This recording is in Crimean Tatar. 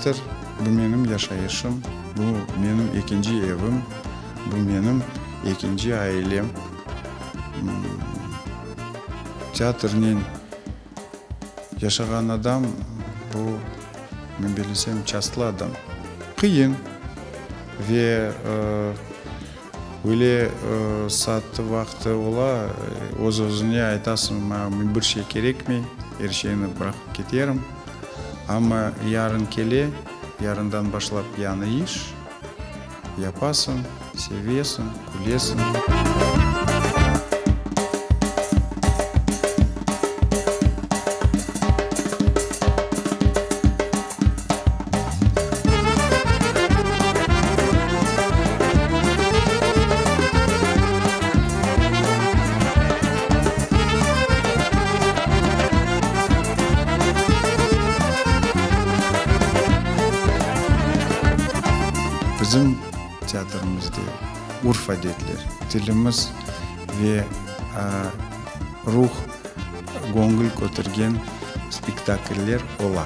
Teatr, bu menim yaşayışım, bu menim ekinci evim, bu menim ekinci ailem. Teatrnen yaşağan adam, bu, men bellesem, çastlı adam. Qıyın ve öyle saatı, vaqtı ola, öz-özüne aytasıñ, maña bir şey kerekmey, er şeyni bıraqıp keterim. Amma yarın kele, yarından başlap yañı iş yapasıñ, sevesiñ, külesiñ. Bizim teatrimizde urf-adetler, tilimiz ve ruh, göñül kötergen spektakller ola.